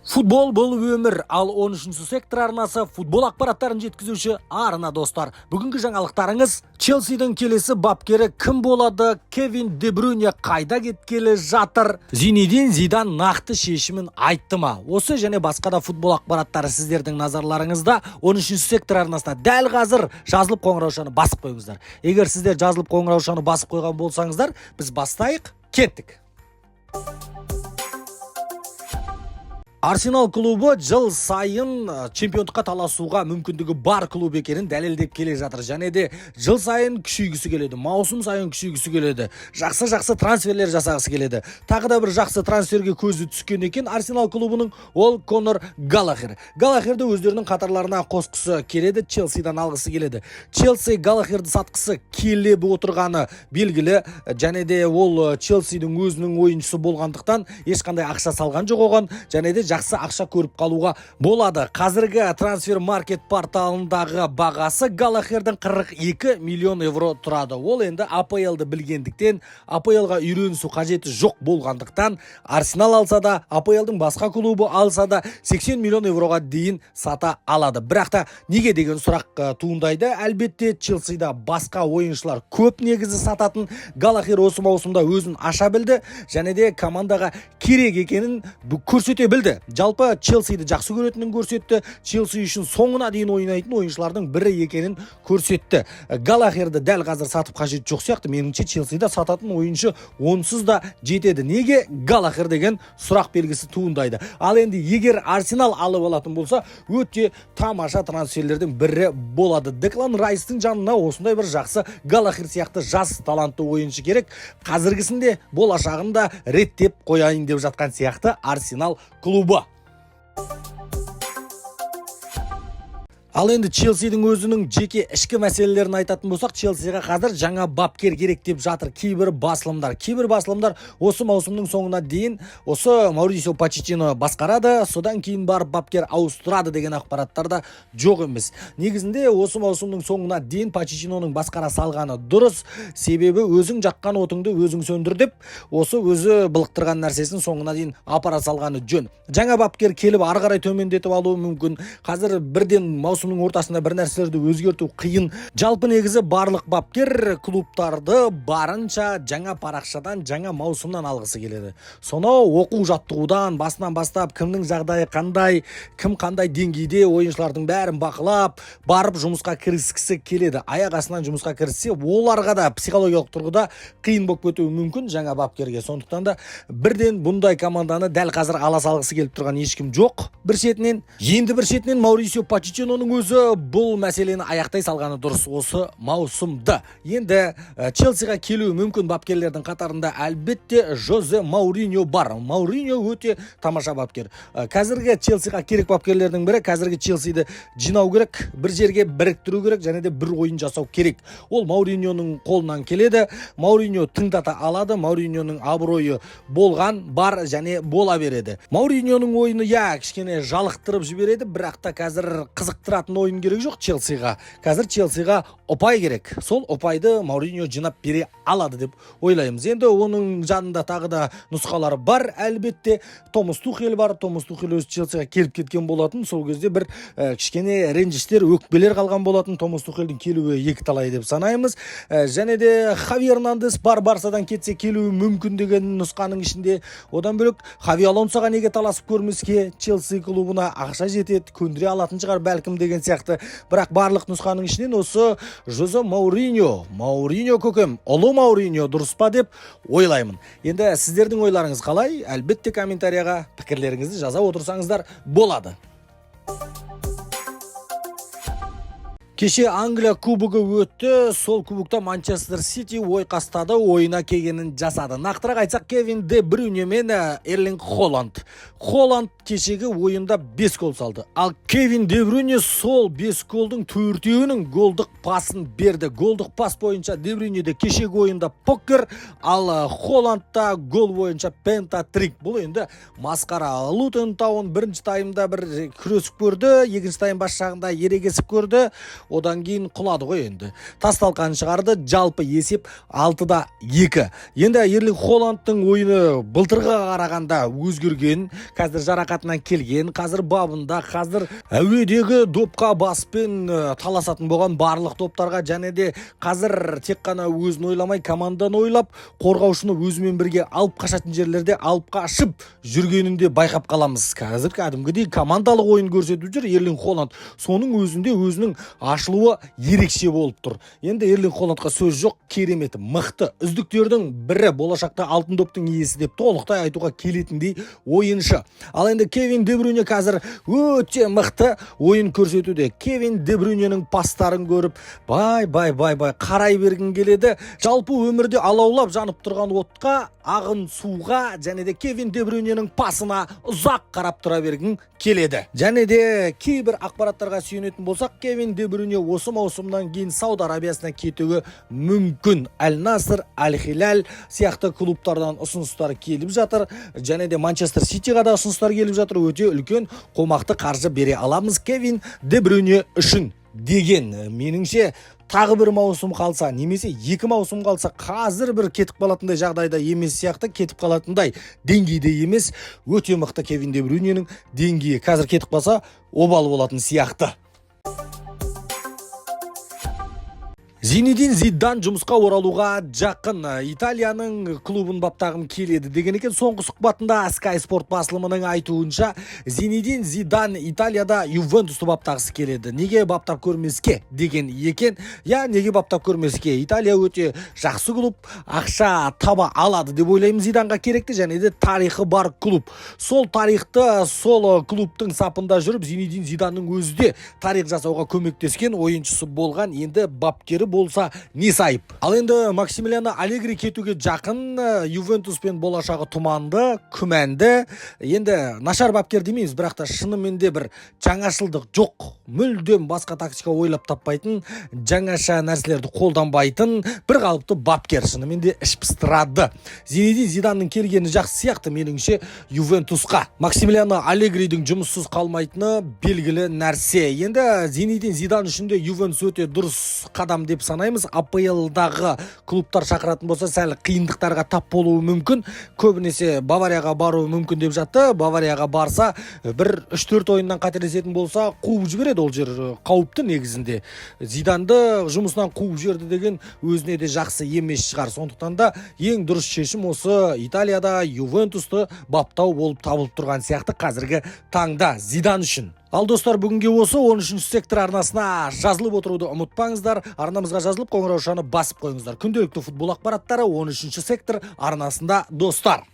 Футбол бұл өмір, ал 13 сектор арнасы футбол ақпараттарын жеткізуші арна, достар. Бүгінгі жаңалықтарыңыз: Челсидің келесі бапкері кім болады, Кевин Де Брюйне қайда кеткелі жатыр, Зинедин Зидан нақты шешімін айтты ма? Осы және басқа да футбол ақпараттары сіздердің назарларыңызда 13 сектор арнасына дәл қазір жазылып, қоңыраушаны басып қойыңыздар. Егер сіздер жазылып, қоңыраушаны басып қойған болсаңыздар, біз бастайық, кеттік. Арсенал клубы жыл сайын чемпиондыққа таласуға мүмкіндігі бар клуб екенін дәлелдеп келе жатыр. Және де жыл сайын күшейгісі келеді, маусым сайын күшейгісі келеді, жақсы-жақсы трансферлер жасағысы келеді. Тағы да бір жақсы трансферге көзі түскен екен Арсенал клубының, ол Конор Галлахер. Галлахерді өздерінің қатарларына қосқысы келеді, Челсидан алғысы келеді. Челси Галлахерді сатқысы келіп отырғаны белгілі, және де ол Челсидің өзінің ойыншысы болғандықтан ешқандай ақша салған жоқ оған, және де жақсы ақша көріп қалуға болады. Қазіргі трансфер маркет порталындағы бағасы Галлахердің 42 миллион евро тұрады. Ол енді АПЛ-ды білгендіктен, АПЛ-ға үйренісу қажеті жоқ болғандықтан, Арсенал алса да, АПЛ-дың басқа клубы алса да 80 миллион евроға дейін сата алады. Бірақ та неге деген сұрақ туындайды. Әлбетте, Челсида басқа ойыншылар көп негізі сататын. Галлахер осы маусымда өзін аша білді және де командаға керек екенін көрсете білді. Жалпы Челсиді жақсы көретінін көрсетті. Челси үшін соңына дейін ойнайтын ойыншылардың бірі екенін көрсетті. Галлахерді дәл қазір сатып қажет жоқ сияқты. Меніңше, Челсида сататын ойыншы онсыз да жетеді. Неге Галлахер деген сұрақ белгісі туындайды. Ал енді егер Арсенал алып алатын болса, өте тамаша трансферлердің бірі болады. Деклан Райстың жанына осындай бір жақсы Галлахер сияқты жас талантты ойыншы керек. Қазіргісінде болашағын да реттеп қояйын деп жатқан сияқты Арсенал клубы. Ал енді Челсидің өзінің жеке ішкі мәселелерін айтатын болсақ, Челсиға қазір жаңа бапкер керек деп жатыр кейбір басылымдар. Кейбір басылымдар осы маусымның соңына дейін осы Маурисио Почеттино басқарады, содан кейін барып бапкер ауыстырады деген ақпараттар да жоқ емес. Негізінде осы маусымның соңына дейін Почеттиноның басқара салғаны дұрыс, себебі өзің жаққан отыңды өзің сөндір деп, осы өзі былықтырған нәрсесін соңына дейін апара салғаны жөн. Жаңа бапкер келіп ары қарай төмендетіп алуы мүмкін. Қазір бірден маусымның ортасында бір нәрселерді өзгерту қиын. Жалпы негізі барлық бапкер клубтарды барынша жаңа парақшадан, жаңа маусымнан алғысы келеді. Сонау оқу жаттығудан басынан бастап кімнің жағдайы қандай, кім қандай деңгейде, ойыншылардың бәрін бақылап барып жұмысқа кіріскісі келеді. Аяқ астынан жұмысқа кіріссе, оларға да психологиялық тұрғыда қиын болып кетуі мүмкін жаңа бапкерге. Сондықтан да бірден бұндай команданы дәл қазір ала салғысы келіп тұрған ешкім жоқ бір шетінен. Енді бір шетінен Маурисио Почеттиноның өзі бұл мәселені аяқтай салғаны дұрыс осы маусымды. Енді Челсиға келуі мүмкін бапкерлердің қатарында әлбетте Жозе Мауриньо бар. Мауриньо өте тамаша бапкер. Қазіргі Челсиға керек бапкерлердің бірі. Қазіргі Челсиді жинау керек, бір жерге біріктіру керек және де бір ойын жасау керек. Ол Мауриньоның қолынан келеді. Мауриньо тыңдата алады. Мауриньоның абыройы болған, бар және бола береді. Мауриньоның ойыны, иә, кішкене жалықтырып жібереді, бірақ та қазір қызықтыратын ойын керек жоқ Челсиға. Қазір Челсиға ұпай керек. Сол ұпайды Мауриньо жинап бере алады деп ойлаймыз. Енді оның жанында тағы да нұсқалары бар әлбетте. Томас Тухель бар. Томас Тухель өзі Челсиға келіп кеткен болатын. Сол кезде бір кішкене ренжіштер, өкпелер қалған болатын. Томас Тухельдің келуі екі талай деп санаймыз. Және де Хави Эрнандес бар, Барсадан кетсе келуі мүмкін деген нұсқаның ішінде. Одан бөлек Хави Алонсоға неге таласып көрмеске, Челси клубына ақша жетеді, көндіре алатын шығар бәлкім деген сияқты. Бірақ барлық нұсқаның ішінен осы Жозе Мауриньо, Мауриньо көкем, ұлы Мауриньо дұрыс па деп ойлаймын. Енді сіздердің ойларыңыз қалай? Әлбетте, комментарияға пікірлеріңізді жаза отырсаңыздар болады. Кеше Англия кубогы өтті. Сол кубокта Манчестер Сити ойқастады, ойына келгенін жасады. Нақтырақ айтсақ, Кевин Де Брюйне мен Эрлинг Холланд. Холланд кешегі ойында 5 гол салды. Ал Кевин Де Брюйне сол 5 голдың төртеуінің голдық пасын берді. Голдық пас бойынша Де Брюйнеде кешегі ойында покер, ал Холландта гол бойынша пентатрик. Бұл енді масқара. Лутон Таун бірінші таймда бір күресіп көрді, екінші тайм бас жағында ерегесіп көрді. Одан кейін құлады ғой енді. Тас талқан шығарды, жалпы есеп 6-2. Енді Ерлинг Холландтың ойыны былтырғыға қарағанда өзгерген, қазір жарақатынан келген, қазір бабында, қазір әуедегі допқа баспен таласатын болған барлық топтарға, және де қазір тек қана өзін ойламай, команданы ойлап, қорғаушыны өзімен бірге алып қашатын жерлерде алып қашып жүргенін де байқап қаламыз. Қазір кәдімгідей командалық ойын көрсетіп жүр Ерлинг Холланд. Соның өзінде өзінің ашылуы ерекше болып тұр. Енді Ерлинг Холландқа сөз жоқ, керемет, мықты, үздіктердің бірі, болашақта алтын доптың иесі деп толықтай айтуға келетіндей ойыншы. Ал енді Кевин Де Брюйне қазір өте мықты ойын көрсетуде. Кевин Де Брюйненің пастарын көріп, бай бай бай бай, қарай бергің келеді. Жалпы өмірде алаулап жанып тұрған отқа, ағын суға және де Кевин Де Брюйненің пасына ұзақ қарап тұра бергің келеді. Және де кейбір ақпараттарға сүйенетін болсақ, Кевин Де Брюйне осы маусымнан кейін Сауд Арабиясына кетуі мүмкін. Әл Наср, Әл Хилал сияқты клубтардан ұсыныстар келіп жатыр. Және де Манчестер Ситиға да ұсыныстар келіп жатыр. Өте үлкен қомақты қаржы бере аламыз Кевин Де Брюйне үшін деген. Меніңше, тағы бір маусым қалса немесе 2 маусым қалса, қазір бір кетіп қалатындай жағдайда емес сияқты, кетіп қалатындай деңгейде емес. Өте мықты Кевин Де Брюйненің деңгейі. Қазір кетіп қалса, обал болатын сияқты. Зинедин Зидан жұмысқа оралуға жақын. Италияның клубын баптағым келеді деген екен. Соңғы сұхбатында Sky Sport басылымының айтуынша, Зинедин Зидан Италияда Ювентусты баптағысы келеді. Неге баптап көрмеске деген екен. Я, неге баптап көрмеске? Италия өте жақсы клуб, ақша таба алады деп ойлаймын. Зиданға керекті және де тарихы бар клуб. Сол тарихты, сол клубтың сапында жүріп, Зинедин Зиданның өзі де тарих жасауға көмектескен ойыншысы болған. Енді бапкері болса, не айып? Ал енді Максимилиано Аллегри кетуге жақын. Ювентуспен болашағы тұманды, күмәнді. Енді нашар бапкер демейміз, бірақ та шынымен де бір жаңашылдық жоқ, мүлдем басқа тактика ойлап таппайтын, жаңаша нәрселерді қолданбайтын бір қалыпты бапкер, шынымен де іш пыстырады. Зинедин Зиданның келгені жақсы сияқты меніңше Ювентусқа. Максимилиано Аллегридің жұмыссыз қалмайтыны белгілі нәрсе. Енді Зинедин Зидан үшін де Ювентус өте дұрыс қадам деп санаймыз. АПЛ-дағы клубтар шақыратын болса, сәл қиындықтарға тап болуы мүмкін. Көбінесе Баварияға баруы мүмкін деп жатты. Баварияға барса, бір 3-4 ойыннан қателесетін болса, қуып жібереді. Ол жер қауіпті негізінде. Зиданды жұмысынан қуып жіберді деген өзіне де жақсы емес шығар. Сондықтан да ең дұрыс шешім осы Италияда Ювентусты баптау болып табылып тұрған сияқты қазіргі таңда Зидан үшін. Ал достар, бүгінге осы. 13 сектор арнасына жазылып отыруды ұмытпаңыздар. Арнамызға жазылып, қоңыраушаны басып қойыңыздар. Күнделікті футбол ақпараттары 13 сектор арнасында, достар.